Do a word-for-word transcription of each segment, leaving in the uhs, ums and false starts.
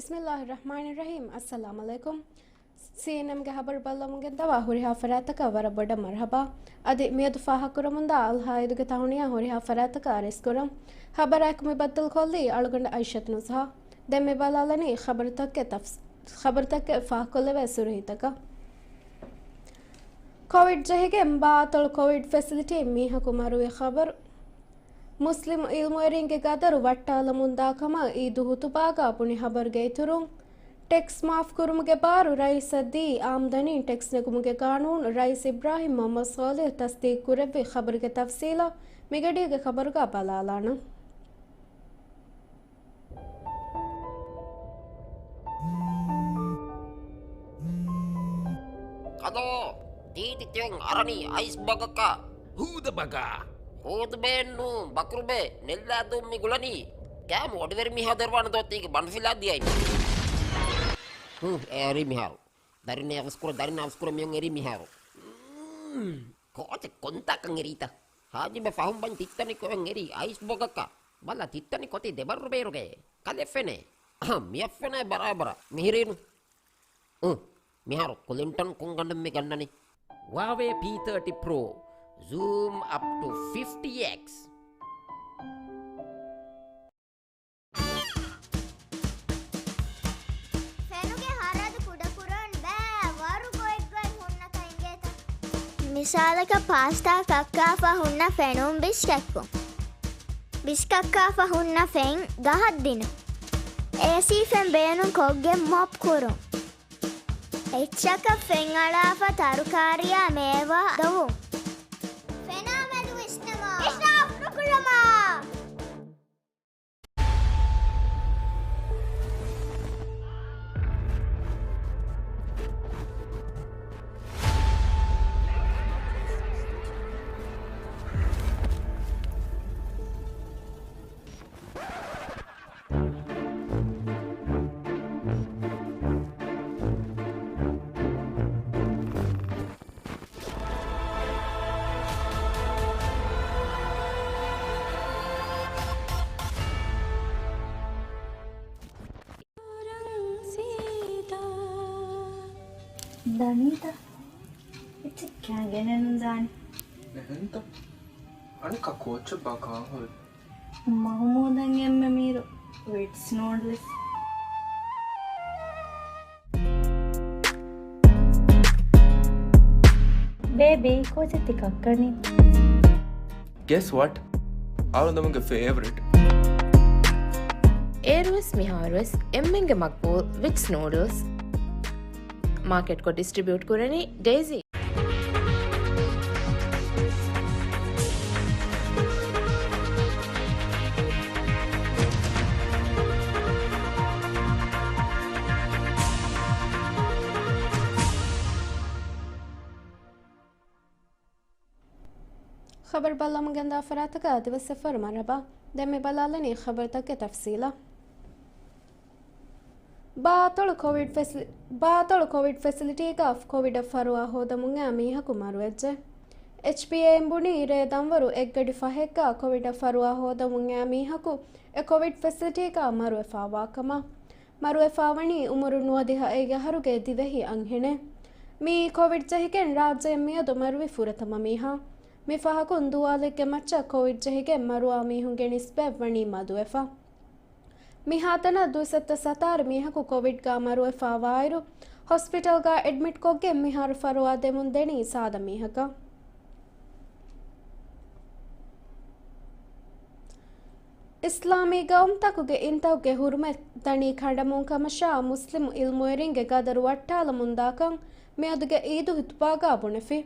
ބިސްމިއްލާހި ރަޙްމާނި ރަޙީމް. އައްސަލާމް ޢަލައިކުމް. ސީއެންއެމްގެ ޚަބަރު ބައްލަމުން ގެންދަވާ ހުރިހާ ފަރާތަކަށް ވަރަށް ބޮޑަށް މަރުޙަބާ. އަދި މިއަދު ފާހަގަކުރަމުންދާ އަލްހާއިދުގެ ތަހުނިޔާ ހުރިހާ ފަރާތަކަށް އަރިސްކުރަން. ޚަބަރާއެކު މި ބައްދަލުކޮށްލީ އަޅުގަނޑު އައިޝަތު ނުޒްހާ. ދެން މި ބަލާލަނީ ޚަބަރުތަކުގެ ތަފްސ-، ޚަބަރުތަކުގެ ފާހަގަކޮށްލެވޭ ސުރުޚީތަކަށް. ކޮވިޑް ޖެހިގެން ބާއަތޮޅު ކޮވިޑް ފެސިލިޓީ މީހަކު މަރުވި ޚަބަރު. މުސްލިމް އިލްމުވެރިންގެ ގަދަރު ވައްޓާލަމުންދާ ކަމަށް އީދު ޚުތުބާގަ ބުނި ޚަބަރުގެ އިތުރުން، ޓެކްސް މާފްކުރުމުގެ ބާރު ރައީސަށް ދީ، އާމްދަނީން ޓެކްސް ނެގުމުގެ ޤާނޫނު ރައީސް އިބްރާހިމް މުޙައްމަދު ޞާލިޙް ތަޞްދީޤު ކުރެއްވި ޚަބަރުގެ ތަފްޞީލަށް މިގަޑީގެ ޚަބަރުގަ ބަލާލާނަން. ކަލޯ، ތީތި ތިޔަން އަރަނީ އައިސް ބަގަކަށް. ހޫދަ ބަގާ. ހޫދުބޭއެއްނޫން، ބަކުރުބޭ، ނެއްލާދޫން މި ގުޅަނީ. ކާމު އޮޑިވެރި މީހާ ދެރުވާނެ ދޯ ތީގެ ބަނޑުފިލާ ދިޔައި. ހު، އެރީ މިހާރު. ދަރިން އަވަސްކުރ، ދަރިން އަވަސްކުރ މިޔަން އެރީ މިހާރު. މް، ކޯޗެއް ކޮންތާކަން އެރީތަ؟ ހާޖިބެ ފަހުން ބަން ތިއްތަނި ކޮއެން އެރީ އައިސް ބޮގަކަށް. ބަލަ ތިއްތަނި ކޮތި ދެބައްރު ބޭރުގެ. ކަލެ ފެނޭ. އަހަ، މިއަށް ފެނޭ ބަރާބަރަށް. މިހިރީނު. އު، މިހާރު ކުލިންޓަން ކޮން ގަނޑެއް މި ގަންނަނީ؟ ހުއާވޭ ޕީ ތާޓީ ޕްރޯ. Zoom up to fifty X. ފެނުގެ ހަރަދު ކުޑަކުރަން ބައި ވަރު ގޮތްގޮތް ހުންނަކަށް އިނގޭތަ؟ މިސާލަކަށް ޕާސްޓާ ކައްކާފަ ހުންނަ ފެނުން ބިސްކެއްކުން. ބިސްކައްކާފަ ހުންނަ ފެން ގަހަށް ދިނުން. އޭސީ ފެން ބޭނުން ކޮށްގެން މޮޕް ކުރުން. އެއްޗަކަށް ފެން އަޅާފަ ތަރުކާރިއާ މޭވާ ދޮވުން. ފެނާ މެދު ވިސްނަމާ. އިސްރާފް ނުކުރަމާ. ދަނީތަ؟ އެއްޗެއް ކާން ގެނެއްނުދާނެ. ނެހެންތަ؟ އަނެއްކާ ކޯއްޗެއް ބާ ކާން ހުރި؟ މަހުމޫދަށް އެންމެ މީރު ވިޓްސް ނޫޑްލްސް. ބޭބީ، ކޯޗެއް ތި ކައްކަނީ؟ Guess what? އަޅުގަނޑުގެ ފޭވަރިޓް. އޭރުވެސް މިހާރުވެސް އެންމެންގެ މަގްބޫލް ވިޓްސް ނޫޑްލްސް. މާކެޓްކޮށް ޑިސްޓްރިބިއުޓް ކުރަނީ ޑޭޒީ. ޚަބަރު ބައްލަމުން ގެންދާ ފަރާތަކަށް އަދިވެސް އެއްފަހަރު މަރުޙަބާ. ދެން މި ބަލާލަނީ ޚަބަރުތަކުގެ ތަފްސީލަށް. ބާއަތޮޅު ކޮވިޑް ފެސި-، ބާއަތޮޅު ކޮވިޑް ފެސިލިޓީގަ ކޮވިޑަށް ފަރުވާ ހޯދަމުން އައި މީހަކު މަރުވެއްޖެ. އެޗްޕީއޭއިން ބުނީ، ރޭ ދަންވަރު އެއްގަޑި ފަހެއްގަ ކޮވިޑަށް ފަރުވާ ހޯދަމުން އައި މީހަކު އެ ކޮވިޑް ފެސިލިޓީގަ މަރުވެފާވާ ކަމަށް. މަރުވެފާވަނީ އުމުރު ނުވަދިހަ އަހަރުގެ ދިވެހި އަންހެނެއް. މިއީ ކޮވިޑް ޖެހިގެން ރާއްޖެއިން މިއަދު މަރުވި ފުރަތަމަ މީހާ. މި ފަހަކުން ދުވާލެއްގެ މައްޗަށް ކޮވިޑް ޖެހިގެން މަރުވާ މީހުންގެ ނިސްބަތް ވަނީ މަދުވެފަ. މިހާތަނަށް ދުއިސައްތަ ސަތާރަ މީހަކު ކޮވިޑްގަ މަރުވެފާވާއިރު، ހޮސްޕިޓަލްގަ އެޑްމިޓްކޮށްގެން މިހާރު ފަރުވާ ދެމުން ދެނީ ސާދަ މީހަކަށް. އިސްލާމީ ގައުމުތަކުގެ އިންތަކުގެ ހުރުމަތް ދަނީ ކަނޑަމުން ކަމަށާ، މުސްލިމް އިލްމުވެރިންގެ ގަދަރު ވައްޓާލަމުންދާކަން މިއަދުގެ އީދު ހުތުބާގަ ބުނެފި.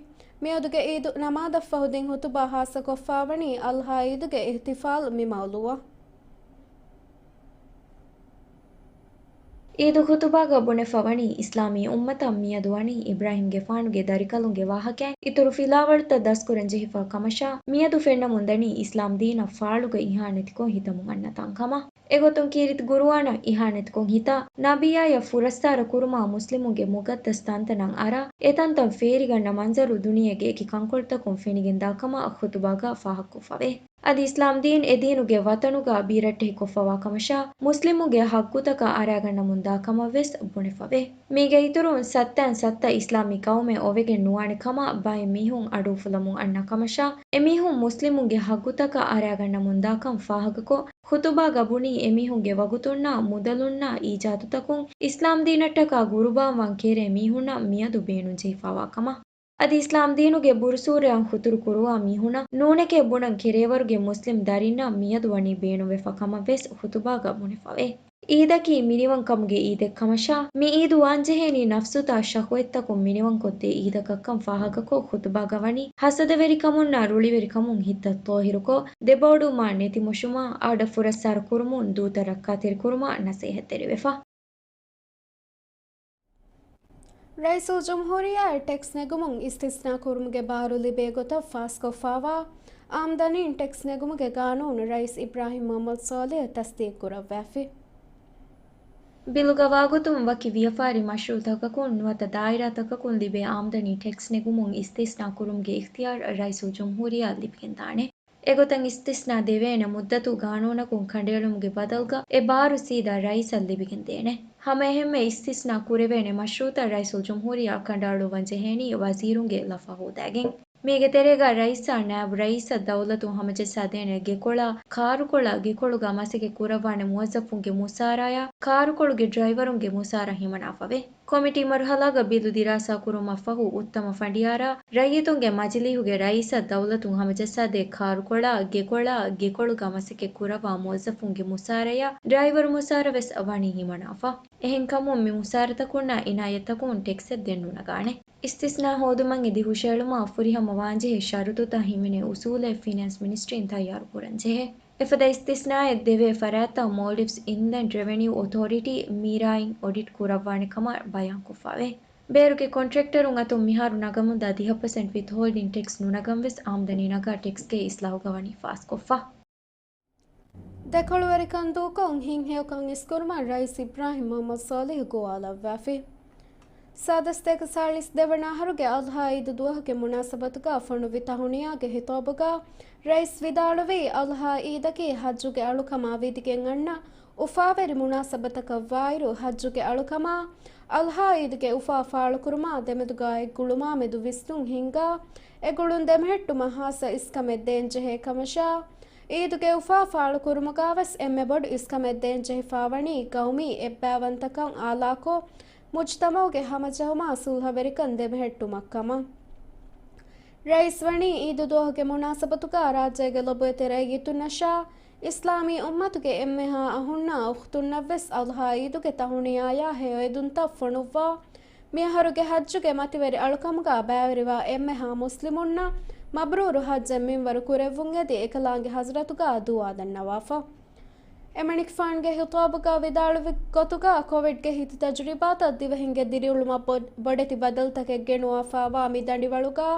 މިއަދުގެ އީދު ނަމާދަށްފަހު ދިން ހުތުބާ ހާއްސަކޮށްފާވަނީ އަލްހާ އީދުގެ އިޙްތިފާލް މި މައުޟޫޢަށް. އީދު ޚުތުބާގަ ބުނެފަވަނީ، އިސްލާމީ އުއްމަތަށް މިއަދު ވަނީ އިބްރާހީމްގެފާނުގެ ދަރިކަލުންގެ ވާހަކައިން އިތުރު ފިލާވަޅުތައް ދަސްކުރަން ޖެހިފަ ކަމަށާ، މިއަދު ފެންނަމުންދަނީ އިސްލާމް ދީނަށް ފާޅުގަ އިހާނެތިކޮށް ހިތަމުން އަންނަ ތަންކަމަށް. އެގޮތުން ކީރިތި ގުރުއާނަށް އިހާނެތިކޮށް ހިތާ، ނަބިއްޔާޔަށް ފުރައްސާރަ ކުރުމާ މުސްލިމުންގެ މުގައްދަސް ތަންތަނަށް އަރާ، އެތަންތަން ފޭރިގަންނަ މަންޒަރު ދުނިޔޭގެ އެކި ކަންކޮޅުތަކުން ފެނިގެންދާ ކަމަށް ޚުތުބާގަ ފާހަގަކޮށްފަވޭ. އަދި އިސްލާމްދީން އެދީނުގެ ވަތަނުގަ ބިރައްޓެހިކޮށްފަވާ ކަމަށާ، މުސްލިމުންގެ ހައްގުތަކަށް އަރާގަންނަމުންދާ ކަމަށްވެސް ބުނެފަވޭ. މީގެ އިތުރުން ސައްތައިން ސައްތަ އިސްލާމީ ޤައުމެއް އޮވެގެން ނުވާނެ ކަމަށް ބައެއް މީހުން އަޑުއުފުލަމުން އަންނަ ކަމަށާ، އެމީހުން މުސްލިމުންގެ ހައްގުތަކަށް އަރާގަންނަމުންދާކަން ފާހަގަކޮށް، ޚުތުބާގަ ބުނީ އެމީހުންގެ ވަގުތުންނާ މުދަލުންނާ އީޖާދުތަކުން އިސްލާމްދީނަށްޓަކާ ގުރުބާންވާން ކެރޭ މީހުންނަށް މިއަދު ބޭނުންޖެހިފާވާ ކަމަށް. އަދި އިސްލާމްދީނުގެ ބުރުސޫރަޔަށް ހުތުރު ކުރުވާ މީހުންނަށް ނޫނެކޭ ބުނަން ކެރޭވަރުގެ މުސްލިމް ދަރިންނަށް މިއަދު ވަނީ ބޭނުންވެފަ ކަމަށްވެސް ޚުތުބާގަ ބުނެފަވޭ. އީދަކީ މިނިވަންކަމުގެ އީދެއް ކަމަށާ، މި އީދު ވާންޖެހޭނީ ނަފްސުތާ ޝަހުވަތްތަކުން މިނިވަންކޮށްދޭ އީދަކަށްކަން ފާހަގަކޮށް، ޚުތުބާގަ ވަނީ ހަސަދަވެރިކަމުންނާ ރުޅިވެރިކަމުން ހިތަށް ޠާހިރުކޮށް، ދެބައޮޑުވުމާ ނެތިމޮށުމާ، އަޑަށް ފުރައްސާރަ ކުރުމުން ދޫތައް ރައްކާތެރިކުރުމަށް ނަސޭހަތް ދެރަވެފަ. ރައީސުލްޖުމްހޫރިއްޔާއަށް ޓެކްސް ނެގުމުން އިސްތިސްނާ ކުރުމުގެ ބާރު ލިބޭ ގޮތަށް ފާސްކޮށްފާވާ އާމްދަނީން ޓެކްސް ނެގުމުގެ ގާނޫނު ރައީސް އިބްރާހިމް މުހައްމަދު ސޯލިހު ތަސްދީޤުކުރައްވާފި. ބިލުގަ ވާގޮތުން ވަކި ވިޔަފާރި މަޝްރޫޢުތަކަކުން ނުވަތަ ދާއިރާތަކަކުން ލިބޭ އާމްދަނީ ޓެކްސް ނެގުމުން އިސްތިސްނާ ކުރުމުގެ އިޚްތިޔާރު ރައީސުލްޖުމްހޫރިއްޔާއަށް ލިބިގެންދާނެ. އެގޮތަށް އިސްތިސްނާ ދެވޭނެ މުއްދަތު ގާނޫނަކުން ކަނޑައެޅުމުގެ ބަދަލުގަ އެ ބާރު ސީދާ ރައީސަށް ލިބިގެންދޭނެ. ހަމައެހެންމެ އިސްތިސްނާ ކުރެވޭނެ މަޝްރޫޢުތައް ރައީސުލްޖުމްހޫރިއްޔާ ކަނޑައަޅުއްވަން ޖެހޭނީ ވަޒީރުންގެ ލަފާ ހޯދައިގެން. މީގެ ތެރޭގަ ރައީސާ ނާއިބު ރައީސަށް ދައުލަތުން ހަމަޖައްސާދޭނެ ގެކޮޅާ، ކާރުކޮޅާ، ގެކޮޅުގަ މަސައްކަތް ކުރައްވާނެ މުވައްޒަފުންގެ މުސާރަޔާ، ކާރުކޮޅުގެ ޑްރައިވަރުންގެ މުސާރަ ހިމަނާފަވޭ. ކޮމިޓީ މަރުހަލާގަ ބިލު ދިރާސާ ކުރުމަށްފަހު އުއްތަމަ ފަނޑިޔާރާ، ރައްޔިތުންގެ މަޖިލީހުގެ ރައީސަށް ދައުލަތުން ހަމަޖައްސާދޭ ކާރުކޮޅާ، ގެކޮޅާ، ގެކޮޅުގަ މަސައްކަތް ކުރައްވާ މުވައްޒަފުންގެ މުސާރަޔާ، ޑްރައިވަރު މުސާރަ ވެސް ވަނީ ހިމަނާފަ. އެހެންކަމުން މި މުސާރަތަކުންނާ އިނާޔަތްތަކުން ޓެކްސެއް ދެން ނުނަގާނެ. އިސްތިސްނާ ހޯދުމަށް އެދި ހުށައެޅުމަށް ފުރިހަމަ ވާންޖެހޭ ޝަރުތުތައް ހިމެނޭ އުސޫލެއް ފިނޭންސް މިނިސްޓްރީން ތައްޔާރު ކުރަންޖެހޭ. އެފަދަ އިސްތިސްނާއެއް ދެވޭ ފަރާތްތައް މޯލްޑިވްސް އިންލެންޑް ރެވެނިއު އޮތޯރިޓީ، މީރާއިން އޮޑިޓް ކުރައްވާނެ ކަމަށް ބަޔާންކޮށްފަވޭ. ބޭރުގެ ކޮންޓްރެކްޓަރުން އަތުން މިހާރު ނަގަމުންދާ ދިހަ ޕަސެންޓް ވިތްހޯލްޑިން ޓެކްސް ނުނަގަން ވެސް އާމްދަނީ ނަގާ ޓެކްސްގެ އިސްލާހުގަ ވަނީ ފާސްކޮށްފަ. ދެކޮޅުވެރިކަން ދޫކޮށް ހިތްހެޔޮކަން އިސްކުރުމަށް ރައީސް އިބްރާހިމް މުހައްމަދު ސޯލިހު ގޮވާލައްވާފި. ސާދަސްތޭކަ ސާޅީސް ދެވަނަ އަހަރުގެ އަޟްޙާ އީދު ދުވަހުގެ މުނާސަބަތުގަ ފޮނުއްވި ތަހުނިޔާގެ ހިޠާބުގަ ރައީސް ވިދާޅުވީ، އަޟްޙާ އީދަކީ ޙައްޖުގެ އަޅުކަމާ ވިދިގެން އަންނަ އުފާވެރި މުނާސަބަތަކަށްވާއިރު، ޙައްޖުގެ އަޅުކަމާ އަޟްޙާ އީދުގެ އުފާ ފާޅުކުރުމާ ދެމެދުގަ އެއްގުޅުމާމެދު ވިސްނުން ހިންގާ، އެގުޅުން ދެމެހެއްޓުމަށް ޚާއްޞަ އިސްކަމެއް ދޭންޖެހޭ ކަމަށާ، އީދުގެ އުފާ ފާޅުކުރުމުގަވެސް އެންމެ ބޮޑު އިސްކަމެއް ދޭންޖެހިފާވަނީ ޤައުމީ އެއްބައިވަންތަކަން އާލާކޮށް، މުޖްތަމަޢުގެ ހަމަޖެހުމާ ޞުލްޙަވެރިކަން ދެމެހެއްޓުމަށްކަމަށް. ރައީސް ވަނީ އީދު ދުވަހުގެ މުނާސަބަތުގަ ރާއްޖޭގެ ލޮބުވެތި ރައްޔިތުންނަށާ، އިސްލާމީ އުއްމަތުގެ އެންމެހާ އަހުންނާ އުޚްތުންނަށްވެސް އަޟްޙާ އީދުގެ ތަހުނިޔާޔާ ހެޔޮއެދުންތައް ފޮނުއްވާ، މިއަހަރުގެ ޙައްޖުގެ މަތިވެރި އަޅުކަމުގަ ބައިވެރިވާ އެންމެހާ މުސްލިމުންނަށް މަބްރޫރު ޙައްޖެއް މިންވަރު ކުރެއްވުން އެދި އެކަލާނގެ ޙަޟްރަތުގަ ދުޢާ ދަންނަވާފަ. އެމަނިކުފާނުގެ ހިޠާބުގަ ވިދާޅުވި ގޮތުގަ، ކޮވިޑްގެ ހިތި ތަޖުރިބާތައް ދިވެހިންގެ ދިރިއުޅުމަށް ބޮ-، ބޮޑެތި ބަދަލުތަކެއް ގެނުވާފާވާ މި ދަނޑިވަޅުގަ،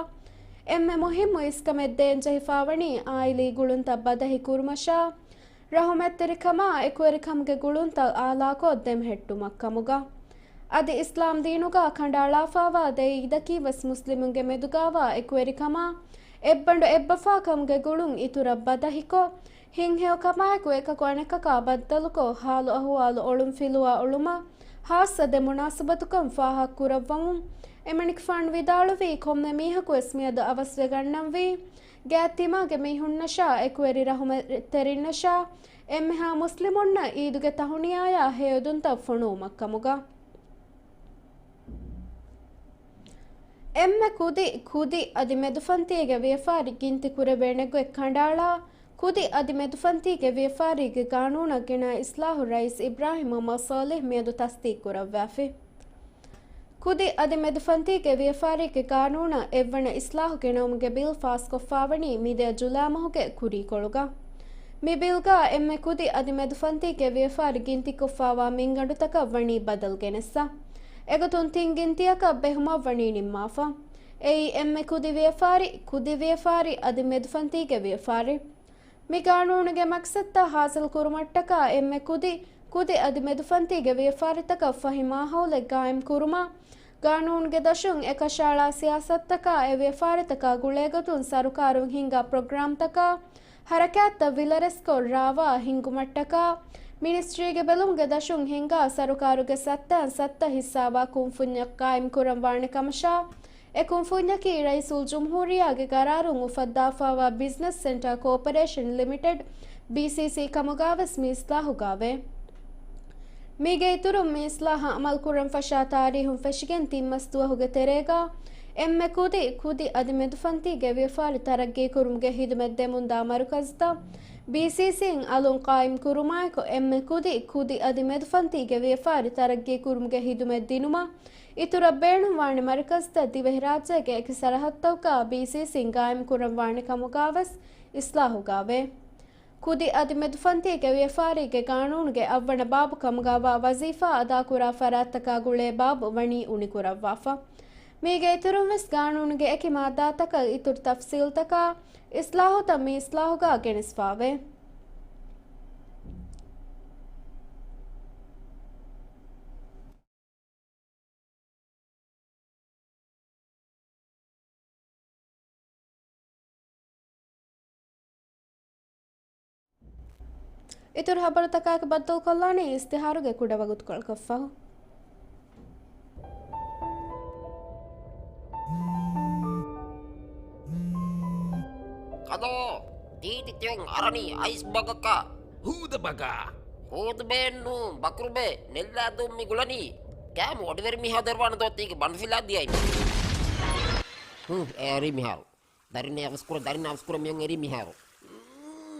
އެންމެ މުހިއްމު އިސްކަމެއް ދޭންޖެހިފާވަނީ އާއިލީ ގުޅުންތައް ބަދަހި ކުރުމަށާ، ރަޙުމަތްތެރިކަމާ އެކުވެރިކަމުގެ ގުޅުންތައް އާލާކޮށް ދެމެހެއްޓުމަށްކަމުގަ. އަދި އިސްލާމް ދީނުގަ ކަނޑައަޅާފާވާ ދެ އީދަކީ ވެސް މުސްލިމުންގެ މެދުގަވާ އެކުވެރިކަމާ، އެއްބަނޑު އެއްބަފާކަމުގެ ގުޅުން އިތުރަށް ބަދަހިކޮށް، ހިތްހެޔޮކަމާއެކު އެކަކު އަނެކަކާ ބައްދަލުކޮށް، ޙާލު އަހުވާލު އޮޅުންފިލުވާ އުޅުމަށް ޚާއްޞަ ދެ މުނާސަބަތުކަން ފާހަގަކުރައްވަމުން، އެމަނިކުފާނު ވިދާޅުވީ، ކޮންމެ މީހަކުވެސް މިއަދު އަވަސްވެގަންނަންވީ، ގާތްތިމާގެ މީހުންނަށާ، އެކުވެރި ރަޙުމަތްތެރިންނަށާ، އެންމެހާ މުސްލިމުންނަށް އީދުގެ ތަހުނިޔާޔާ ހެޔޮއެދުންތައް ފޮނުވުމަށްކަމުގަ. އެންމެ ކުދި، ކުދި އަދި މެދުފަންތީގެ ވިޔަފާރި ގިންތި ކުރެވޭނެ ގޮތް ކަނޑައަޅާ، ކުދި އަދި މެދުފަންތީގެ ވިޔަފާރީގެ ގާނޫނަށް ގެނާ އިސްލާހު ރައީސް އިބްރާހިމް މުހައްމަދު ސޯލިހް މިއަދު ތަސްދީޤުކުރައްވާފި. ކުދި އަދި މެދުފަންތީގެ ވިޔަފާރީގެ ގާނޫނަށް އެއްވަނަ އިސްލާހު ގެނައުމުގެ ބިލް ފާސްކޮށްފާވަނީ މިދިޔަ ޖުލާ މަހުގެ ކުރީކޮޅުގަ. މި ބިލްގަ އެންމެ ކުދި އަދި މެދުފަންތީގެ ވިޔަފާރި ގިންތިކޮށްފާވާ މިންގަނޑުތަކަށް ވަނީ ބަދަލު ގެނެއްސަ. އެގޮތުން ތިން ގިންތިއަކަށް ބެހުމަށް ވަނީ ނިންމާފަ. އެއީ އެންމެ ކުދި ވިޔަފާރި، ކުދި ވިޔަފާރި އަދި މެދުފަންތީގެ ވިޔަފާރި. މި ގާނޫނުގެ މަޤްޞަދުތައް ހާސިލް ކުރުމަށްޓަކާ އެންމެ ކުދި، ކުދި އަދި މެދުފަންތީގެ ވިޔަފާރިތަކަށް ފަހި މާހައުލެއް ގާއިމް ކުރުމަށް، ގާނޫނުގެ ދަށުން އެކަށައަޅާ ސިޔާސަތުތަކާ އެ ވިޔަފާރިތަކާ ގުޅޭގޮތުން ސަރުކާރުން ހިންގާ ޕްރޮގްރާމްތަކާ، ހަރަކާތްތައް ވިލަރެސްކޮށް ރާވާ ހިންގުމަށްޓަކާ، މިނިސްޓްރީގެ ބެލުމުގެ ދަށުން ހިންގާ ސަރުކާރުގެ ސައްތައިން ސައްތަ ހިއްސާވާ ކުންފުންޏެއް ގާއިމް ކުރަން ވާނެ ކަމަށާ، އެ ކުންފުންޏަކީ ރައީސުލްޖުމްހޫރިއްޔާގެ ގަރާރުން އުފައްދާފައިވާ ބިޒްނަސް ސެންޓާ ކޯޕަރޭޝަން ލިމިޓެޑް، ބީސީސީ، ކަމުގާވެސް މި އިސްލާހުގާވޭ. މީގެ އިތުރުން މި އިސްލާހަށް އަމަލު ކުރަން ފަށާ ތާރީހުން ފެށިގެން ތިން މަސް ދުވަހުގެ ތެރޭގަ އެންމެ ކުދި، ކުދި އަދި މެދުފަންތީގެ ވިޔަފާރި ތަރައްގީ ކުރުމުގެ ހިދުމަތް ދެމުންދާ މަރުކަޒުތައް ބީސީސީން އަލުން ޤާއިމް ކުރުމާއެކު، އެންމެ ކުދި، ކުދި އަދި މެދުފަންތީގެ ވިޔަފާރި ތަރައްގީ ކުރުމުގެ ހިދުމަތް ދިނުމަށް އިތުރަށް ބޭނުންވާނެ މަރުކަޒުތައް ދިވެހިރާއްޖޭގެ އެކި ސަރަހައްދަކާ ބީސީސީން ގާއިމް ކުރަން ވާނެ ކަމުގާވެސް އިސްލާހުގާވޭ. ކުދި އަދި މެދުފަންތީގެ ވިޔަފާރީގެ ގާނޫނުގެ އަށްވަނަ ބާބު ކަމުގާވާ ވަޒީފާ އަދާކުރާ ފަރާތްތަކާ ގުޅޭ ބާބު ވަނީ އުނިކުރައްވާފަ. މީގެ އިތުރުން ވެސް ގާނޫނުގެ އެކި މާއްދާތަކަށް އިތުރު ތަފްސީލްތަކާ އިސްލާހުތައް މި އިސްލާހުގާ ގެނެސްފާވޭ. އިތުރު ޚަބަރުތަކާއެކު ބައްދަލުކޮށްލާނީ އިސްތިހާރުގެ ކުޑަ ވަގުތުކޮޅަކަށްފަހު. ކަލޯ، ދީދި ތިޔަން އަރަނީ އައިސް ބަގަކަށް. ހޫދަ ބަގާ. ހޫދުބޭއެއްނޫން، ބަކުރުބޭ، ނެއްލާދޫން މި ގުޅަނީ. ކާމު އޮޑިވެރި މީހާ ދެރުވާނެ ދޯ ތީގެ ބަނޑުފިލާ ދިޔައި. ހުން، އެ އެރީ މިހާރު. ދަރިން އަވަސްކުރަ، ދަރިން އަވަސްކުރަ މިޔަން އެރީ މިހާރު.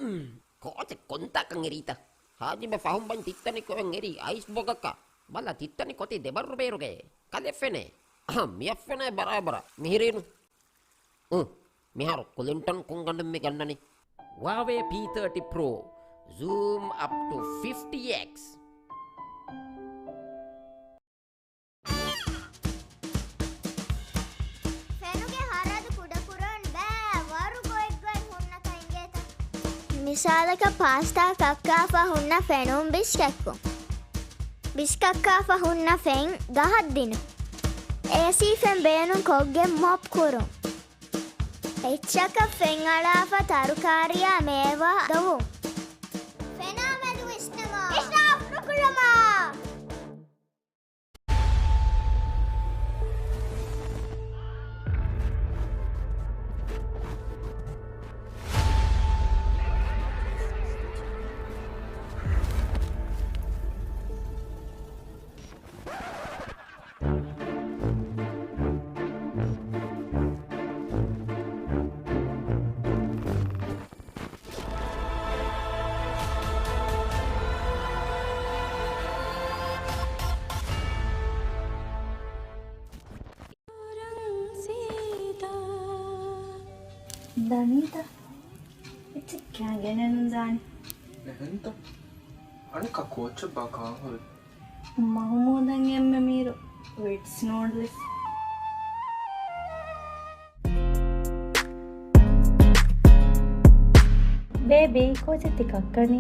މް، ކޯޗެއް ކޮންތާކަން އެރީތަ؟ ހާޖިބެ ފަހުން ބަން ތިއްތަނި ކޮއެން އެރީ އައިސް ބޮގަކަ. ބަލަ ތިއްތަނި ކޮތި ދެބައްރު ބޭރުގެ. ކަލެ ފެނޭ. އަހަ، މިއަށް ފެނޭ ބަރާބަރަށް. މިހިރީނު. އު، މިހާރު ކުލިންޓަން ކުންގަނޑުން މި ގަންނަނީ. ހުއާވޭ ޕީ ތާޓީ ޕްރޯ. ޒޫމް އަޕް ޓު ފިފްޓީ އެކްސް. ފެނުގެ ހަރަދު ކުޑަކުރަން ބައި ވަރު ގޮތްގޮތް ހުންނަކަން އިނގޭތަ؟ މިސާލަކަށް ޕާސްޓާ ކައްކާފަ ހުންނަ ފެނުން ބިސްކެއްކުން. ބިސްކައްކާފަ ހުންނަ ފެން ގަހަށް ދިނުން. އޭސީ ފެން ބޭނުން ކޮށްގެން މޮޕް ކުރުން. އެއްޗަކަށް ފެން އަޅާފަ ތަރުކާރިއާ މޭވާ ދޮވުން. ފެނާ މެދު ވިސްނަމާ. އިސްރާފް ނުކުރަމާ. ދަނީތަ؟ އެއްޗެއް ކާ ގެނެއްނު ދާނީ. އެހެންތަ؟ އަނެއްކާ ކޯއްޗެއްބާ ކާން ހުރީ؟ މަހުމޫދަށް އެންމެ މީރު ވިޓްސް ނޫޑްލްސް. ބޭބީ، ކޯޗެއް ތި ކައްކަނީ؟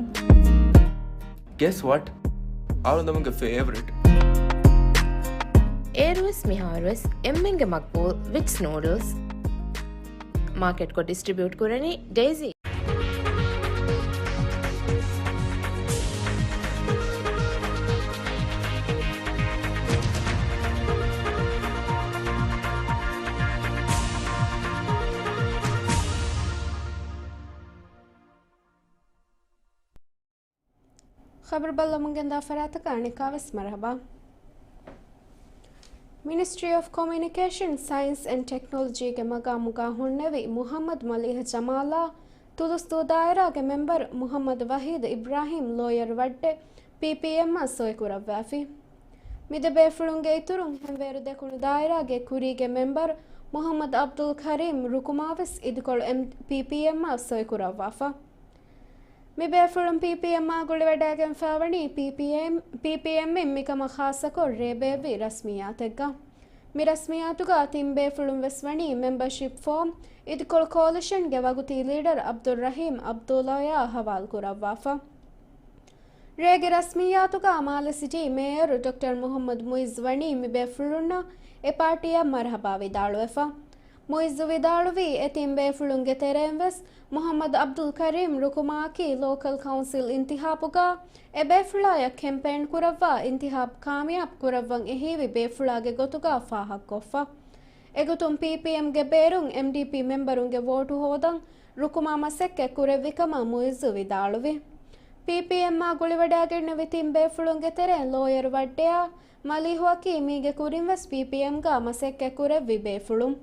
Guess what? އަޅުގަނޑުގެ ފޭވަރިޓް. އޭރުވެސް މިހާރުވެސް އެންމެންގެ މަގްބޫލް ވިޓްސް ނޫޑްލްސް. މާކެޓްކޮށް ޑިސްޓްރިބިއުޓް ކުރަނީ ޑޭޒީ. ޚަބަރު ބައްލަވަމުން ގެންދާ ފަރާތަކަށް އަނެއްކާވެސް މަރުޙަބާ. މިނިސްޓްރީ އޮފް ކޮމިއުނިކޭޝަން، ސައިންސް އެންޑް ޓެކްނޮލޮޖީގެ މަގާމުގަ ހުންނެވި މުޙައްމަދު މަލީޙަ ޖަމާލާ ތުލުސްދޫ ދާއިރާގެ މެމްބަރު މުޙައްމަދު ވަޙީދު އިބްރާހީމް ލޯޔަރު ވައްޑެ ޕީޕީއެމްއަށް ސޮއިކުރައްވާފި. މި ދެ ބޭފުޅުންގެ އިތުރުން ހެންވޭރު ދެކުނު ދާއިރާގެ ކުރީގެ މެމްބަރު މުޙައްމަދު އަބްދުލް ކަރީމް ރުކުމާ ވެސް އިދިކޮޅު އެމް، ޕީޕީއެމްއަށް ސޮއިކުރައްވާފަ. މި ބޭފުޅުން ޕީޕީއެމްއާ ގުޅިވަޑައިގެންފާވަނީ ޕީޕީއެމް، ޕީޕީއެމްއިން މިކަމަށް ޚާއްޞަކޮށް ރޭ ބޭއްވި ރަސްމިއްޔާތެއްގަ. މި ރަސްމިއްޔާތުގަ ތިން ބޭފުޅުން ވެސް ވަނީ މެމްބަރޝިޕް ފޯމް އިދިކޮޅު ކޯލިޝަންގެ ވަގުތީ ލީޑަރ އަބްދުއްރަހީމް އަބްދުއްލާޔާ ހަވާލު ކުރައްވާފަ. ރޭގެ ރަސްމިއްޔާތުގަ މާލެ ސިޓީ މޭޔަރު ޑޮކްޓަރ މުހައްމަދު މުއިއްޒު ވަނީ މި ބޭފުޅުންނަށް އެ ޕާޓީއަށް މަރުހަބާ ވިދާޅުވެފަ. މުއިއްޒު ވިދާޅުވީ، އެ ތިން ބޭފުޅުންގެ ތެރެއިން ވެސް މުހައްމަދު އަބްދުލް ކަރީމް ރުކުމާއަކީ ލޯކަލް ކައުންސިލް އިންތިހާބުގަ އެ ބޭފުޅާޔަށް ކެމްޕޭން ކުރައްވާ އިންތިހާބު ކާމިޔާބު ކުރައްވަން އެހީވި ބޭފުޅާގެ ގޮތުގަ ފާހަގަކޮށްފަ. އެގޮތުން ޕީޕީއެމްގެ ބޭރުން އެމްޑީޕީ މެމްބަރުންގެ ވޯޓު ހޯދަން ރުކުމާ މަސައްކަތް ކުރެއްވި ކަމަށް މުއިއްޒު ވިދާޅުވި. ޕީޕީއެމްއާ ގުޅިވަޑައިގެންނެވި ތިން ބޭފުޅުންގެ ތެރެއިން ލޯޔަރު ވައްޑެއާ މަލީހުއަކީ މީގެ ކުރިން ވެސް ޕީޕީއެމްގަ މަސައްކަތް ކުރެއްވި ބޭފުޅުން.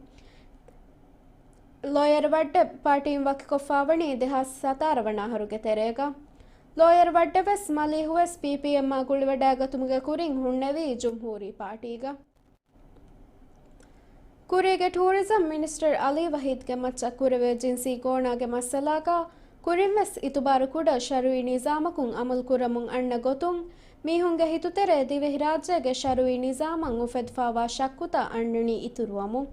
ލޯޔަރު ވައްޑެ ޕާޓީން ވަކިކޮށްފަވަނީ ދެހާސް ސަތާރަ ވަނަ އަހަރުގެ ތެރޭގަ. ލޯޔަރު ވައްޑެ ވެސް މަލީހު ވެސް ޕީޕީއެމްއާ ގުޅިވަޑައިގަތުމުގެ ކުރިން ހުންނެވީ ޖުމްހޫރީ ޕާޓީގަ. ކުރީގެ ޓޫރިޒަމް މިނިސްޓަރ އަލީ ވަހީދްގެ މައްޗަށް ކުރެވޭ ޖިންސީ ގޯނާގެ މައްސަލާގަ ކުރިންވެސް އިތުބާރު ކުޑަ ޝަރުއީ ނިޒާމަކުން އަމަލު ކުރަމުން އަންނަ ގޮތުން، މީހުންގެ ހިތުތެރޭ ދިވެހިރާއްޖޭގެ ޝަރުއީ ނިޒާމަށް އުފެދިފައިވާ ޝައްކުތައް އަންނަނީ އިތުރުވަމުން.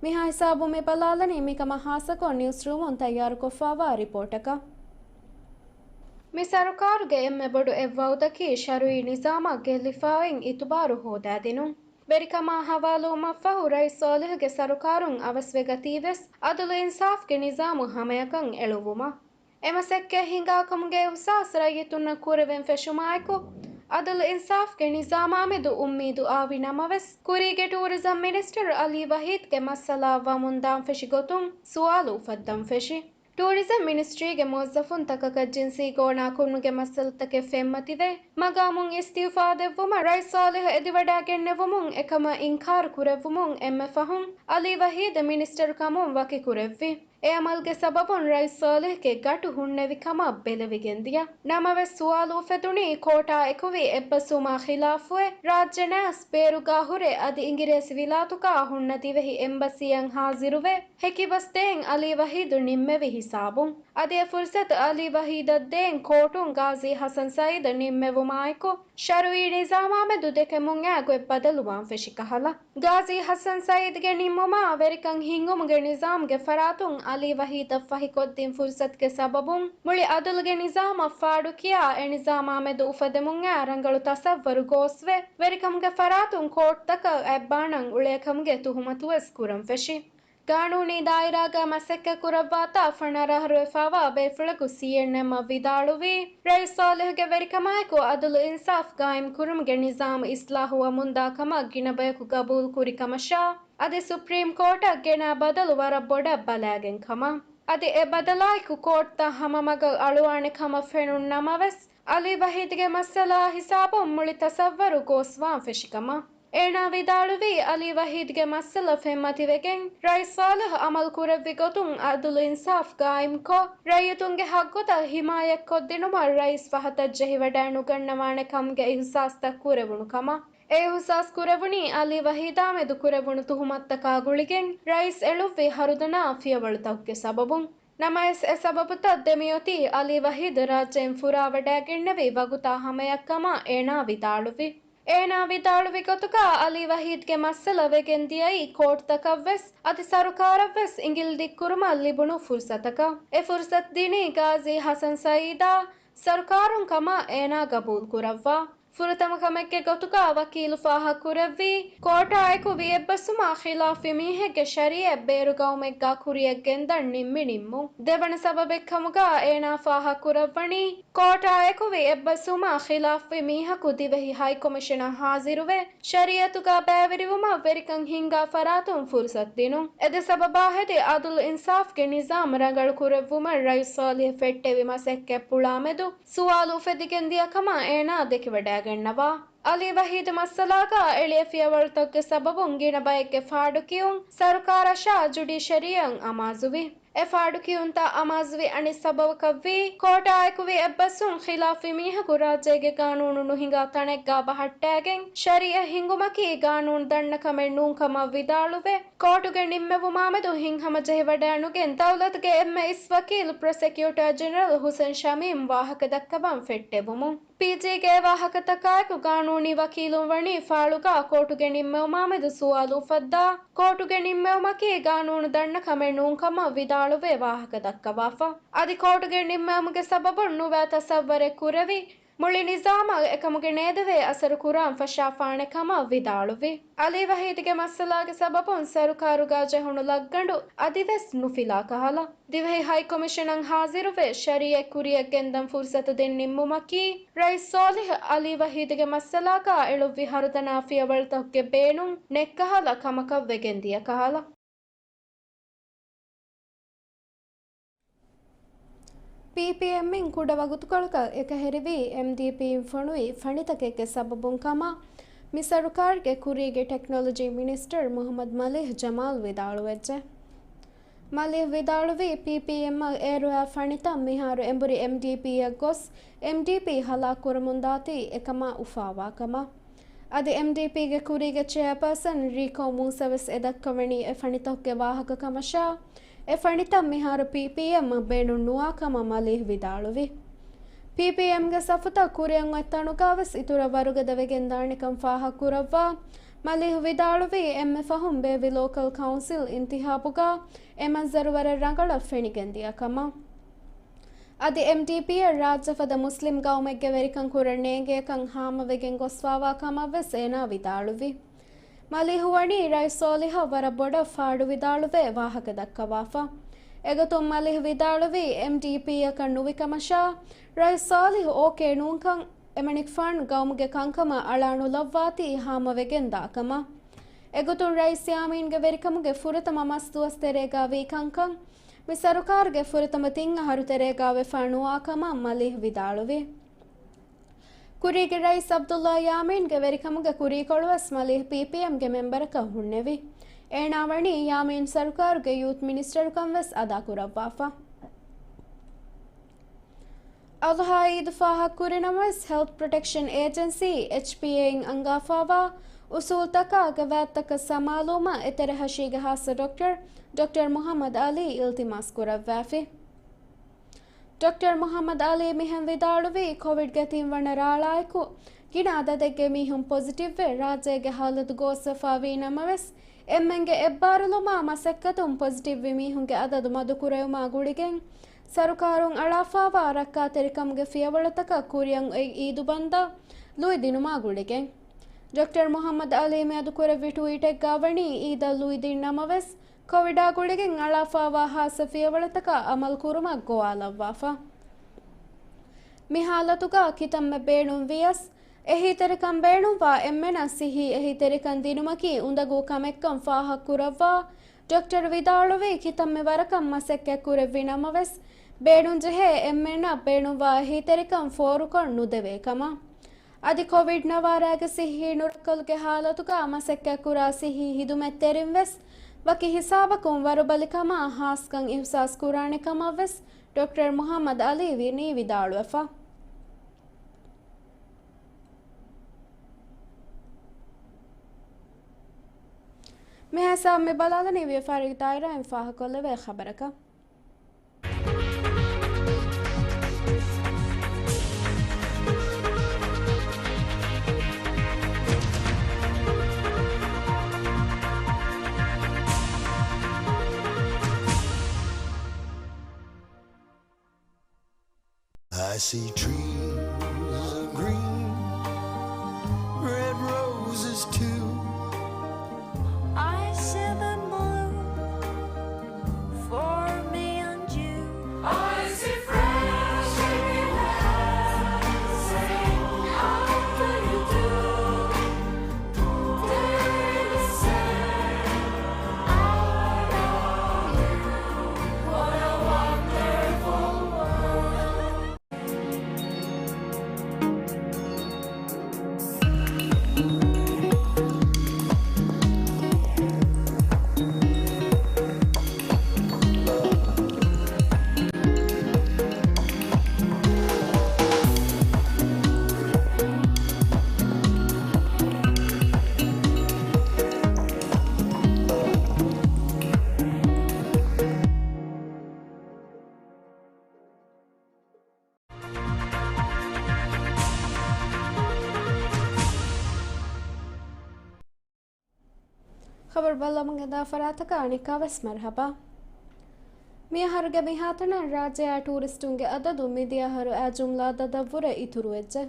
މިހާ ހިސާބުން މި ބަލާލަނީ މިކަމަށް ހާއްސަކޮށް ނިއުސްރޫމުން ތައްޔާރުކޮށްފައިވާ ރިޕޯޓަކަށް. މި ސަރުކާރުގެ އެންމެ ބޮޑު އެއްވައުދަކީ ޝަރުއީ ނިޒާމަށް ގެއްލިފައި އިތުބާރު ހޯދާދިނުން. ވެރިކަމާ ހަވާލުވުމަށްފަހު ރައީސް ޞާލިޙުގެ ސަރުކާރުން އަވަސްވެގަތީވެސް ޢަދުލު އިންސާފްގެ ނިޒާމު ހަމަޔަކަށް އެޅުއްވުމަށް. އެމަސައްކަތް ހިނގާކަމުގެ އިހުސާސް ރައްޔިތުންނަށް ކުރެވެން ފެށުމާއެކު، ޢަދުލު އިންސާފްގެ ނިޒާމާމެދު އުއްމީދު އާވި ނަމަވެސް، ކުރީގެ ޓޫރިޒަމް މިނިސްޓަރު ޢަލީ ވަހީދްގެ މައްސަލާ ވަމުންދާން ފެށި ގޮތުން ސުވާލު އުފައްދަން ފެށި. ޓޫރިޒަމް މިނިސްޓްރީގެ މުވައްޒަފުންތަކަކަށް ޖިންސީ ގޯނާ ކުރުމުގެ މައްސަލަތަކެއް ފެންމަތިވެ، މަގާމުން އިސްތިއުފާ ދެއްވުމަށް ރައީސް ޞާލިޙު އެދިވަޑައިގެންނެވުމުން އެކަމަށް އިންކާރު ކުރެއްވުމުން އެންމެ ފަހުން ޢަލީ ވަހީދު މިނިސްޓަރު ކަމުން ވަކިކުރެއްވި. އެ ޢަމަލުގެ ސަބަބުން ރައީސް ޞާލިޙްގެ ގަޓު ހުންނެވި ކަމަށް ބެލެވިގެންދިޔަ. ނަމަވެސް، ސުވާލު އުފެދުނީ، ކޯޓާ އެކުވި އެއްބަސްވުމާ ޚިލާފުވެ، ރާއްޖެ ނައިސް ބޭރުގާ ހުރެ އަދި އިނގިރޭސި ވިލާތުގާ ހުންނަ ދިވެހި އެމްބަސީއަށް ހާޒިރުވެ، ހެކިބަސް ދޭން ޢަލީ ވަހީދު ނިންމެވި ހިސާބުން. އަދި އެ ފުރުސަތު ޢަލީ ވަހީދަށް ދޭން ކޯޓުން ގާޒީ ޙަސަން ސަޢީދު ނިންމެވުމާއެކު، ޝަރުޢީ ނިޒާމާމެދު ދެކެމުން އާ ގޮތް ބަދަލުވާން ފެށި ކަހަލަ. ގާޒީ ޙަސަން ސަޢީދުގެ ނިންމުމާ، ވެރިކަން ހިންގުމުގެ ނިޒާމްގެ ފަރާތުން ޢަލީ ވަހީދަށް ފަހިކޮށްދިން ފުރުސަތުގެ ސަބަބުން، މުޅި ޢަދުލުގެ ނިޒާމަށް ފާޑުކިޔާ، އެ ނިޒާމާމެދު އުފެދެމުން އާ ރަނގަޅު ތަޞައްވަރު ގޯސްވެ، ވެރިކަމުގެ ފަރާތުން ކޯޓްތަކަށް އަތްބާނަން އުޅޭކަމުގެ ތުހުމަތުވެސް ކުރަން ފެށި. ގާނޫނީ ދާއިރާގަ މަސައްކަތް ކުރައްވާތާ ފަނަރަ އަހަރުވެފައިވާ ބޭފުޅަކު ސީއެންއެމްއަށް ވިދާޅުވީ، ރައީސް ޞާލިޙުގެ ވެރިކަމާއެކު ޢަދުލު އިންސާފް ގާއިމް ކުރުމުގެ ނިޒާމް އިޞްލާޙުވަމުންދާ ކަމަށް ގިނަ ބަޔަކު ގަބޫލު ކުރި ކަމަށާ، އަދި ސުޕްރީމް ކޯޓަށް ގެނާ ބަދަލު ވަރަށް ބޮޑަށް ބަލާގެން ކަމަށް. އަދި އެ ބަދަލާއެކު ކޯޓްތައް ހަމަ މަގަށް އަޅުވާނެ ކަމަށް ފެނުނު ނަމަވެސް، ޢަލީ ވަހީދުގެ މައްސަލާ ހިސާބުން މުޅި ތަޞައްވަރު ގޯސްވާން ފެށި ކަމަށް. އޭނާ ވިދާޅުވީ، ޢަލީ ވަހީދުގެ މައްސަލަ ފެންމަތިވެގެން، ރައީސް ޞާލިޙް ޢަމަލު ކުރެއްވި ގޮތުން ޢަދުލު އިންސާފް ގާއިމްކޮށް، ރައްޔިތުންގެ ހައްގުތައް ހިމާޔަތްކޮށްދިނުމަށް ރައީސް ފަހަތަށް ޖެހިވަޑައިނުގަންނަވާނެ ކަމުގެ އިހުސާސްތައް ކުރެވުނު ކަމަށް. އެ އިހުސާސް ކުރެވުނީ، ޢަލީ ވަހީދާމެދު ކުރެވުނު ތުހުމަތުތަކާ ގުޅިގެން، ރައީސް އެޅުއްވި ހަރުދަނާ ފިޔަވަޅުތަކުގެ ސަބަބުން. ނަމަވެސް، އެ ސަބަބުތައް ދެމިއޮތީ، ޢަލީ ވަހީދު ރާއްޖެއިން ފުރާވަޑައިގެންނެވި ވަގުތާ ހަމަޔަށްކަމަށް އޭނާ ވިދާޅުވި. އޭނާ ވިދާޅުވި ގޮތުގަ، ޢަލީ ވަހީދުގެ މައްސަލަ ވެގެން ދިޔައީ ކޯޓްތަކަށްވެސް، އަދި ސަރުކާރަށްވެސް އިނގިލި ދިއްކުރުމަށް ލިބުނު ފުރުސަތަކަށް. އެ ފުރުސަތު ދިނީ ގާޒީ ޙަސަން ސަޢީދާ ސަރުކާރުން ކަމަށް އޭނާ ގަބޫލު ކުރައްވާ. ފުރަތަމަ ކަމެއްގެ ގޮތުގަ ވަކީލު ފާހަގަކުރެއްވީ، ކޯޓާ އެކުވި އެއްބަސްވުމާ ޚިލާފްވި މީހެއްގެ ޝަރީޢަތް ބޭރުގައުމެއްގާ ކުރިއަށް ގެންދަން ނިންމި ނިންމުން. ދެވަނަ ސަބަބެއްކަމުގަ އޭނާ ފާހަގަކުރައްވަނީ، ކޯޓާ އެކުވި އެއްބަސްވުމާ ޚިލާފްވި މީހަކު ދިވެހި ހައިކޮމިޝަނަށް ހާޒިރުވެ، ޝަރީޢަތުގާ ބައިވެރިވުމަށް ވެރިކަން ހިންގާ ފަރާތުން ފުރުސަތު ދިނުން. އެ ދެ ސަބަބާ ހެދި ޢަދުލު އިންސާފްގެ ނިޒާމް ރަނގަޅު ކުރެއްވުމަށް ރައީސް ޞާލިޙް ފެއްޓެވި މަސައްކަތްޕުޅާމެދު ސުވާލު އުފެދިގެން ދިޔަ ކަމަށް އޭނާ ދެކިވަޑައިގަންނަވާ. ޢަލީ ވަހީދު މައްސަލާގާ އެޅި ފިޔަވަޅުތަކުގެ ސަބަބުން ގިނަ ބައެއްގެ ފާޑުކިޔުން ސަރުކާރަށާ ޖުޑިޝަރީއަށް އަމާޒުވި. އެ ފާޑުކިޔުންތައް އަމާޒުވި އަނެއް ސަބަބަކަށްވީ، ކޯޓާ އެކުވި އެއްބަސްވުން ޚިލާފްވި މީހަކު ރާއްޖޭގެ ގާނޫނު ނުހިނގާ ތަނެއްގާ ބަހައްޓާގެން، ޝަރީޢަތް ހިންގުމަކީ ގާނޫނު ދަންނަ ކަމެއް ނޫން ކަމަށް ވިދާޅުވެ، ކޯޓުގެ ނިންމެވުމާމެދު ހިތްހަމަޖެހިވަޑައިނުގެން، ދައުލަތުގެ އެންމެ އިސް ވަކީލު ޕްރޮސެކިއުޓާ ޖެނެރަލް ހުސެން ޝަމީމް ވާހަކަ ދައްކަވަން ފެއްޓެވުމުން. ޕީޖީގެ ވާހަކަތަކާއެކު ގާނޫނީ ވަކީލުން ވަނީ ފާޅުގަ ކޯޓުގެ ނިންމެވުމާމެދު ސުވާލު އުފައްދާ، ކޯޓުގެ ނިންމެވުމަކީ ގާނޫނު ދަންނަ ކަމެއް ނޫން ކަމަށް ވިދާޅުވެ ވާހަކަ ދައްކަވާފަ. އަދި ކޯޓުގެ ނިންމެވުމުގެ ސަބަބުން ނުވައި ތަސައްވަރެއް ކުރެވި، މުޅި ނިޒާމަށް އެކަމުގެ ނޭދެވޭ އަސަރު ކުރާން ފަށާފާނެ ކަމަށް ވިދާޅުވި. އަލީ ވަހީދުގެ މައްސަލާގެ ސަބަބުން ސަރުކާރުގަ ޖެހުނު ލައްގަނޑު އަދިވެސް ނުފިލާ ކަހަލަ. ދިވެހި ހައިކޮމިޝަނަށް ހާޒިރުވެ، ޝަރީއަތް ކުރިއަށް ގެންދަން ފުރުސަތު ދިން ނިންމުމަކީ، ރައީސް ސޯލިހް އަލީ ވަހީދުގެ މައްސަލާގަ އެޅުއްވި ހަރުދަނާ ފިޔަވަޅުތަކުގެ ބޭނުން ނެއްކަހަލަ ކަމަކަށް ވެގެން ދިޔަ ކަހަލަ. ޕީޕީއެމްއިން ކުޑަ ވަގުތުކޮޅަކަށް އެކަހެރިވީ، އެމްޑީޕީއިން ފޮނުވި ފަނިތަކެއްގެ ސަބަބުން ކަމަށް މި ސަރުކާރުގެ ކުރީގެ ޓެކްނޮލޮޖީ މިނިސްޓަރ މުހައްމަދު މަލީހް ޖަމާލް ވިދާޅުވެއްޖެ. މަލީހް ވިދާޅުވީ، ޕީޕީއެމްއަށް އޭރުވާ ފަނިތައް މިހާރު އެނބުރި އެމްޑީޕީއަށް ގޮސް، އެމްޑީޕީ ހަލާކުކުރަމުންދާތީ އެކަމާ އުފާވާ ކަމަށް. އަދި އެމްޑީޕީގެ ކުރީގެ ޗެއާޕާސަން ރީކޯ މޫސަ ވެސް އެ ދައްކަވަނީ އެ ފަނިތަކުގެ ވާހަކަ ކަމަށާ، އެ ފަނިތައް މިހާރު ޕީޕީއެމްއަށް ބޭނުން ނުވާ ކަމަށް މަލީހް ވިދާޅުވި. ޕީޕީއެމްގެ ސަފުތައް ކުރިއަށް އޮތް ތަނުގަ ވެސް އިތުރަށް ވަރުގަދަ ވެގެން ދާނެކަން ފާހަގަކުރައްވާ، މަލީހް ވިދާޅުވީ، އެންމެ ފަހުން ބޭއްވި ލޯކަލް ކައުންސިލް އިންތިހާބުގަ އެ މަންޒަރު ވަރަށް ރަނގަޅަށް ފެނިގެން ދިޔަ ކަމަށް. އަދި އެމްޑީޕީއަށް ރާއްޖެފަދަ މުސްލިމް ގައުމެއްގެ ވެރިކަން ކުރަން ނޭނގޭކަން ހާމަވެގެން ގޮސްފާވާ ކަމަށް ވެސް އޭނާ ވިދާޅުވި. މަލީހު ވަނީ ރައީސް ސޯލިހަށް ވަރަށް ބޮޑަށް ފާޑު ވިދާޅުވެ ވާހަކަ ދައްކަވާފަ. އެގޮތުން މަލީހް ވިދާޅުވީ، އެމްޑީޕީއަކަށް ނުވިކަމަށާ، ރައީސް ސޯލިހް އޯކޭ ނޫންކަން، އެމަނިކުފާނު ގައުމުގެ ކަންކަމަށް އަޅާނުލައްވާތީ ހާމަވެގެން ދާކަމަށް. އެގޮތުން ރައީސް ޔާމީންގެ ވެރިކަމުގެ ފުރަތަމަ މަސް ދުވަސް ތެރޭގަ ވީ ކަންކަން، މި ސަރުކާރުގެ ފުރަތަމަ ތިން އަހަރު ތެރޭގަ ވެފާ ނުވާ ކަމަށް މަލީހް ވިދާޅުވި. ކުރީގެ ރައީސް ޢަބްދުﷲ ޔާމީންގެ ވެރިކަމުގެ ކުރީކޮޅުވެސް މަލީހް ޕީޕީއެމްގެ މެމްބަރަކަށް ހުންނެވި. އޭނާ ވަނީ ޔާމީން ސަރުކާރުގެ ޔޫތް މިނިސްޓަރުކަން ވެސް އަދާކުރައްވާފަ. އަޟްޙާ ޢީދު ފާހަގަކުރިނަމަވެސް، ހެލްތް ޕްރޮޓެކްޝަން އޭޖެންސީ، އެޗްޕީއޭ، އިން އަންގާފާވާ އުސޫލުތަކާ ގަވާއިދުތަކަށް ސަމާލުވުމަށް އެތެރެހަށީގެ ޚާއްޞަ ޑޮކްޓަރ، ޑޮކްޓަރ މުޙައްމަދު ޢަލީ އިލްތިމާސް ކުރައްވާފި. ޑޮކްޓަރ މުޙައްމަދު ޢަލީ މިހެން ވިދާޅުވީ، ކޮވިޑްގެ ތިންވަނަ ރާޅާއެކު ގިނަ އަދަދެއްގެ މީހުން ޕޮޒިޓިވްވެ، ރާއްޖޭގެ ހާލަތު ގޯސްވެފާވީ ނަމަވެސް، އެންމެންގެ އެއްބާރުލުމާ މަސައްކަތުން ޕޮޒިޓިވްވި މީހުންގެ އަދަދު މަދުކުރެވުމާ ގުޅިގެން، ސަރުކާރުން އަޅާފާވާ ރައްކާތެރިކަމުގެ ފިޔަވަޅުތަކަށް ކުރިއަށް އޮތް އީދު ބަންދާ ލުއިދިނުމާ ގުޅިގެން، ޑޮކްޓަރ މުޙައްމަދު ޢަލީ މިއަދު ކުރެއްވި ޓުވީޓެއްގަ ވަނީ، އީދަށް ލުއިދިން ނަމަވެސް، ކޮވިޑާ ގުޅިގެން އަޅާފާވާ ޚާއްޞަ ފިޔަވަޅުތަކަށް އަމަލު ކުރުމަށް ގޮވާލައްވާފަ. މި ޙާލަތުގަ ކިތަންމެ ބޭނުން ވިޔަސް، އެހީތެރިކަން ބޭނުންވާ އެންމެނަށް ޞިއްޙީ އެހީތެރިކަން ދިނުމަކީ އުނދަގޫ ކަމެއްކަން ފާހަގަކުރައްވާ، ޑޮކްޓަރު ވިދާޅުވީ، ކިތަންމެ ވަރަކަށް މަސައްކަތް ކުރެއްވި ނަމަވެސް، ބޭނުންޖެހޭ އެންމެންނަށް ބޭނުންވާ އެހީތެރިކަން ފޯރުކޮށް ނުދެވޭ ކަމަށް. އަދި ކޮވިޑް ނަވާރައިގެ ޞިއްޙީ ނުރައްކަލުގެ ޙާލަތުގަ މަސައްކަތްކުރާ ޞިއްޙީ ޚިދުމަތްތެރިން ވެސް ވަކި ޙިސާބަކުން ވަރުބަލިކަމާ ޚާއްޞަކަން އިޙްސާސް ކުރާނެ ކަމަށް ވެސް ޑޮކްޓަރ މުޙައްމަދު ޢަލީ ވިނީ ވިދާޅުވެފަ. މިހާ ސާ މި ބަލާލަނީ ވިޔަފާރިގެ ދާއިރާއިން ފާހަގަކޮށްލެވޭ ޚަބަރަކަށް. I see trees of green, red roses too. I see them blue for me and you. I see fresh air, how do you do? Daily say, I love you. What a wonderful world. ބައްލަމުގެ ދާ ފަރާތަކަށް އަނެއްކާވެސް މަރުހަބާ. މިއަހަރުގެ މިހާތަނަށް ރާއްޖެއާ ޓޫރިސްޓުންގެ އަދަދު މިދިޔަ އަހަރު އާ ޖުމްލާ އަދަދަށްވުރެ އިތުރުވެއްޖެ.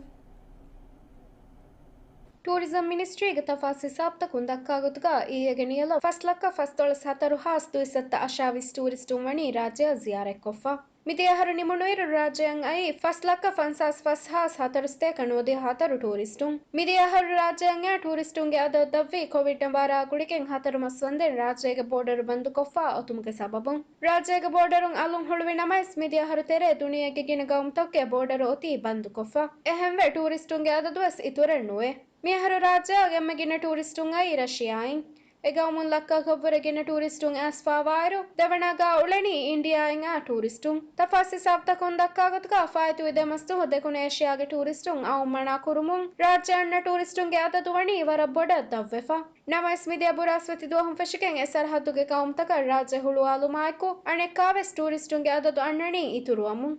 ޓޫރިޒަމް މިނިސްޓްރީގެ ތަފާސް ހިސާބުތަކުން ދައްކާ ގޮތުގަ އިއްޔެގެ ނިޔަލަށް ފަސް ލައްކަ ފަސްދޮޅަސް ހަތަރު ހާސް ދުއިސައްތަ އަށާވީސް ޓޫރިސްޓުން ވަނީ ރާއްޖެއަށް ޒިޔާރަތްކޮށްފަ. މިދިޔަ އަހަރު ނިމުނުއިރު ރާއްޖެއަށް އައީ ފަސް ލައްކަ ފަންސާސް ފަސް ހާސް ހަތަރުސަތޭކަ ނުވަދިހަ ހަތަރު ޓޫރިސްޓުން. މިދިޔަ އަހަރު ރާއްޖެއަށް އައި ޓޫރިސްޓުންގެ އަދަދު ދަށްވީ ކޮވިޑް ނަވާރަ ގުޅިގެން ހަތަރު މަސް ވަންދެން ރާއްޖޭގެ ބޯޑަރު ބަންދުކޮށްފަ އޮތުމުގެ ސަބަބުން. ރާއްޖޭގެ ބޯޑަރުން އަލުން ހުޅުވި ނަމަވެސް، މިދިޔަ އަހަރު ތެރޭ ދުނިޔޭގެ ގިނަ ގައުމުތަކުގެ ބޯޑަރު އޮތީ ބަންދުކޮށްފަ. އެހެންވެ، ޓޫރިސްޓުންގެ އަދަދުވެސް އިތުރެއް ނުވޭ. މިއަހަރު ރާއްޖެއަށް އެންމެ ގިނަ ޓޫރިސްޓުން އައީ ރަޝިޔާއިން. އެ ގައުމުން ލައްކައަކަށްވުރެ ގިނަ ޓޫރިސްޓުން އައިސްފަވާއިރު، ދެވަނައަށް އުޅެނީ އިންޑިޔާއިން އައި ޓޫރިސްޓުން. ތަފާސް ހިސާބުތަކުން ދައްކާ ގޮތުގަ ފާއިތުވި ދެ މަސްދުވަހު ދެކުނު އޭޝިޔާގެ ޓޫރިސްޓުން އައުން މަނާ ކުރުމުން، ރާއްޖެ އަންނަ ޓޫރިސްޓުންގެ އަދަދު ވަނީ ވަރަށް ބޮޑަށް ދަށްވެފަ. ނަމަވެސް، މިދިޔަ ބުރާސްފަތި ދުވަހުން ފެށިގެން އެ ސަރަހައްދުގެ ގައުމުތަކަށް ރާއްޖެ ހުޅުވާލުމާއެކު، އަނެއްކާވެސް ޓޫރިސްޓުންގެ އަދަދު އަންނަނީ އިތުރުވަމުން.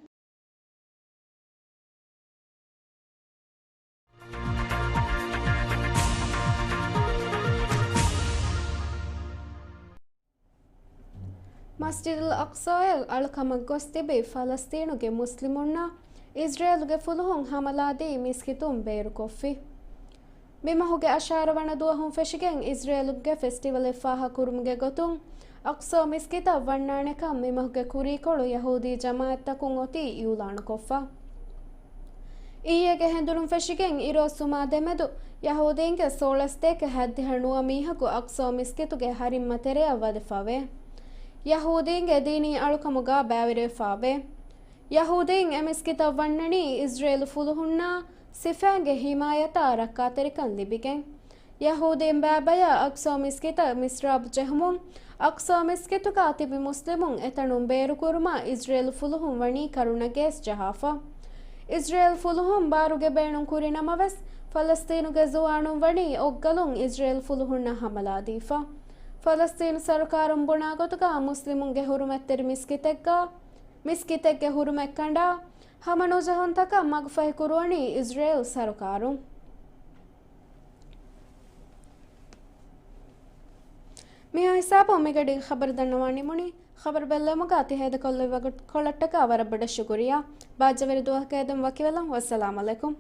މަސްޖިދުލް އަޤްޞާއަށް އަޅުކަމަށް ގޮސް ތިބި ފަލަސްޠީނުގެ މުސްލިމުންނާ އިޒްރޭލުގެ ފުލުހުން ހަމަލާދީ މިސްކިތުން ބޭރުކޮށްފި. މި މަހުގެ އަށާރަ ވަނަ ދުވަހުން ފެށިގެން އިޒްރޭލުގެ ފެސްޓިވަލެއް ފާހަކުރުމުގެ ގޮތުން އަޤްޞާ މިސްކިތަށް ވަންނާނެކަން މި މަހުގެ ކުރީކޮޅު ޔަހޫދީ ޖަމާއަތްތަކުން އޮތީ އިއުލާނުކޮށްފަ. އިއްޔެގެ ހެނދުނުން ފެށިގެން އިރުއޮއްސުމާ ދެމެދު ޔަހޫދީންގެ ސޯޅަސް ދޭކަ ހަތްދިހަ ނުވަ މީހަކު އަޤްޞާ މިސްކިތުގެ ހަރިއްމަ ތެރެއަށް ވަދެފަވޭ. ޔަހޫދީންގެ ދީނީ އަޅުކަމުގަ ބައިވެރިވެފަވޭ. ޔަހޫދީން އެ މިސްކިތަށް ވަންނަނީ އިޒްރޭލު ފުލުހުންނާ ސިފައިންގެ ހިމާޔަތާ ރައްކާތެރިކަން ލިބިގެން. ޔަހޫދީން ބައިބަޔާ އަޤްޞާ މިސްކިތަށް މިސްރާބު ޖެހުމުން، އަޤްޞާ މިސްކިތުގަ ތިބި މުސްލިމުން އެތަނުން ބޭރުކުރުމަށް އިޒްރޭލު ފުލުހުން ވަނީ ކަރުނަ ގޭސް ޖަހާފަ. އިޒްރޭލް ފުލުހުން ބާރުގެ ބޭނުން ކުރި ނަމަވެސް، ފަލަސްޠީނުގެ ޒުވާނުން ވަނީ އޮއްގަލުން އިޒްރޭލް ފުލުހުންނަށް ހަމަލާދީފަ. ފަލަސްޠީނު ސަރުކާރުން ބުނާ ގޮތުގަ މުސްލިމުންގެ ހުރުމަތްތެރި މިސްކިތެއްގަ، މިސްކިތެއްގެ ހުރުމަތް ކަނޑާ، ހަމަނުޖެހުންތަކަށް މަގުފަހި ކުރުވަނީ އިޒްރޭލް ސަރުކާރުން. މިހާ ހިސާބުން މިގަޑީގެ ޚަބަރު ދަންނަވާ ނިމުނީ. ޚަބަރު ބެއްލެވުމުގަ ތި ހޭދަކޮށްލެއްވި ވަގުތުކޮޅަށްޓަކާ ވަރަށް ބޮޑަށް ޝުކުރިއްޔާ. ބާއްޖަވެރި ދުވަހަކަށް އެދެން ވަކިވެލަން. ވައްސަލާމް އަލައިކުމް.